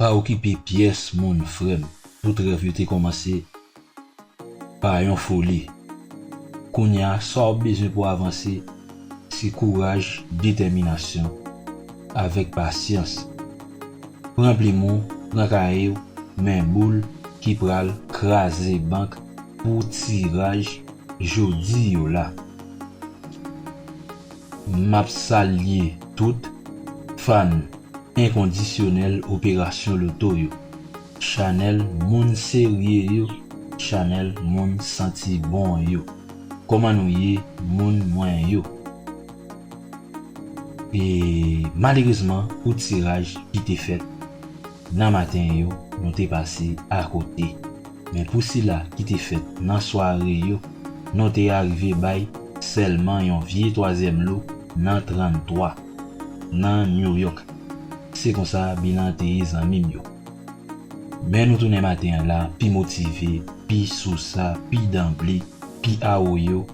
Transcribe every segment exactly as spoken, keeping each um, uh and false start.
Pa okipe pyès moun, frè m. Tout rèv yo te kòmanse pa yon foli. Kounye a, sa w ap bezwen pou w avanse, se kouraj, detèminasyon, avèk pasyans. Pran plim ou, pran kaye w, men boul ki pral kraze bank pou tiraj jodi yo la. M ap salye tout fan enkondisyonèl Operasyon Loto yo, chanèl moun serye yo, chanèl moun santi bon yo. Kòman nou ye, moun mwen yo? E malerezman, pou tiraj ki te fèt nan maten yo, nou te pase akote. Men pou sila ki te fèt nan sware yo, nou te arive bay sèlman yon vye twazyèm lo nan tranntwa, nan New York. Se konsa bilan an te ye, zanmi m yo. Men nou tounen maten an la, pi motive, pi sou sa, pi danble, pi awoyo,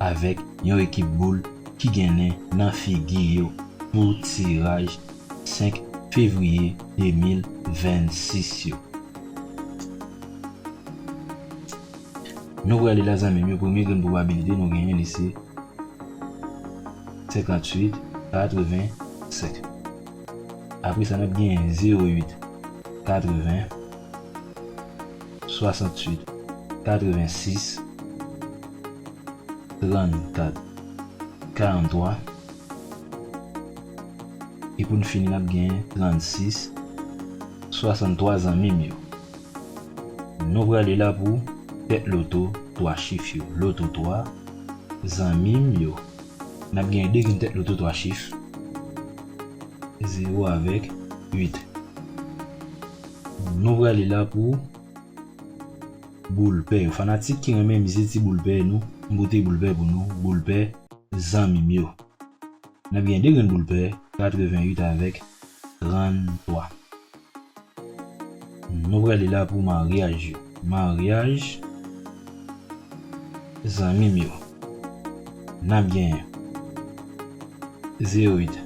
avèk yon ekip boul ki gen nen nan figi yo pou tiraj senk fevriye de mil vennsis yo. Nou prale la, zanmi m yo, premye grenn pwobabilite nou genyen, li se senkantuit, katrevensenk. Apre sa, n ap genyen zewo uit, katreven, swasantuit, katrevensis, trannkat, karanntwa. E pou n fini, n ap genyen trannsis, swasanntwa, zanmi m yo. Nou prale la pou tèt loto twa chif yo. Loto twa, zanmi m yo. N ap genyen de grenn tèt loto twa chif. Zewo avèk uit. Nou prale la pou boul pè yo. Fanatik ki renmen mize ti boul pè nou, m pote boul pè pou nou, boul pè zanmi m yo. N ap gen de grenn boul pè, katreven uit avèk tranntwa. Nou prale la pou maryaj yo. Maryaj, zanmi m yo. N ap gen zewo uit,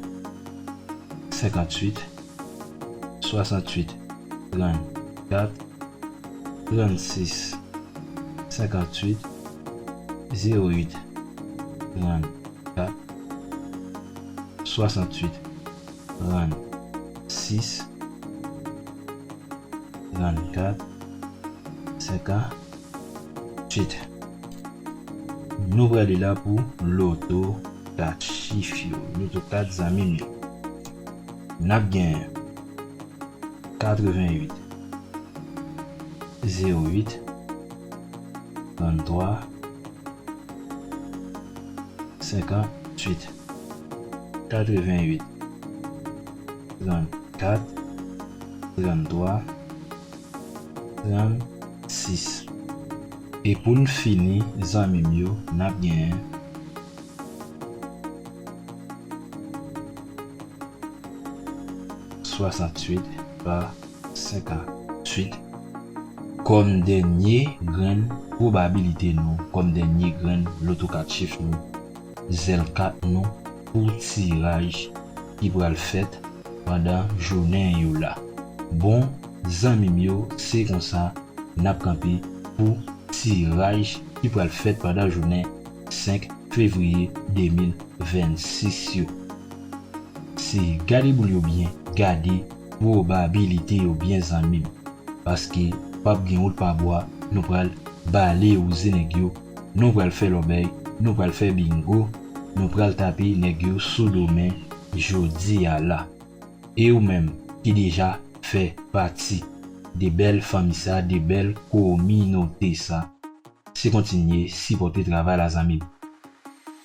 senkantuit, swasantuit, trannkat, trannsis, senkantuit, zewo uit, trannkat, swasantuit, trannsis, trannkat, senkantuit. Nou prale la pou loto kat chif yo. Loto kat, zanmi m yo. N ap gen katreven uit, zewo uit, tranntwa, senkantuit, katreven uit, trannkat, tranntwa, trannsis. E pou n fini, zanmi m yo, n ap genyen swasantuit pa senkantuit kòm dènye grenn pwobabilite nou, kòm dènye grenn loto kat chif nou, zèl kat nou pou tiraj ki pral fèt pandan jounen yo la. Bon, zanmi m yo, se konsa n ap kanpe pou tiraj ki pral fèt pandan jounen senk fevriye de mil vennsis yo. Se gade boul yo byen, gade pwobabilite yo byen, zanmi m. Paske p ap gen wout pa bwa, nou pral bale wouze nèg yo, nou pral fè lòbèy, nou pral fè bingo, nou pral tape nèg yo sou do men jodi a la. E ou menm ki deja fè pati de bèl fanmi sa, de bèl kominote sa, se kontinye sipòte travay la, zanmi m.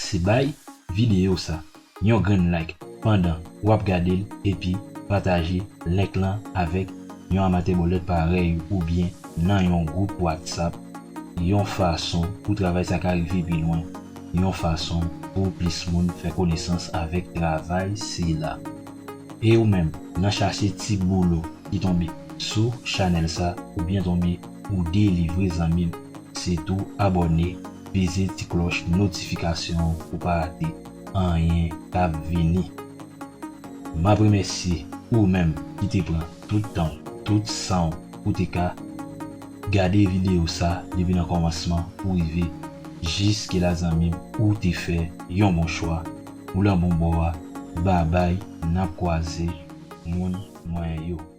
Se bay videyo sa yon grenn like pandan w ap gade l, epi pataje link lan avèk yon amatè bòlèt parèy ou oubyen nan yon gwoup WhatsApp, yon fason pou travay sa ka rive pi lwen, yon fason pou plis moun fè konesans avèk travay sila. E ou menm, nan chache ti boul ou ki tonbe sou chanèl sa oubyen tonbe pou delivre, zanmi m, se tou abòne, peze ti klòch notifikasyon an pou pa rate anyen k ap vini. M ap remèsye ou menm ki te pran tout tan w tout san w pou te ka gade videyo sa depi nan kòmansman pou rive jiske la zanmi m, ou te fè yon bon chwa. Ou lan bon bò a. Babay, n ap kwaze moun mwen yo.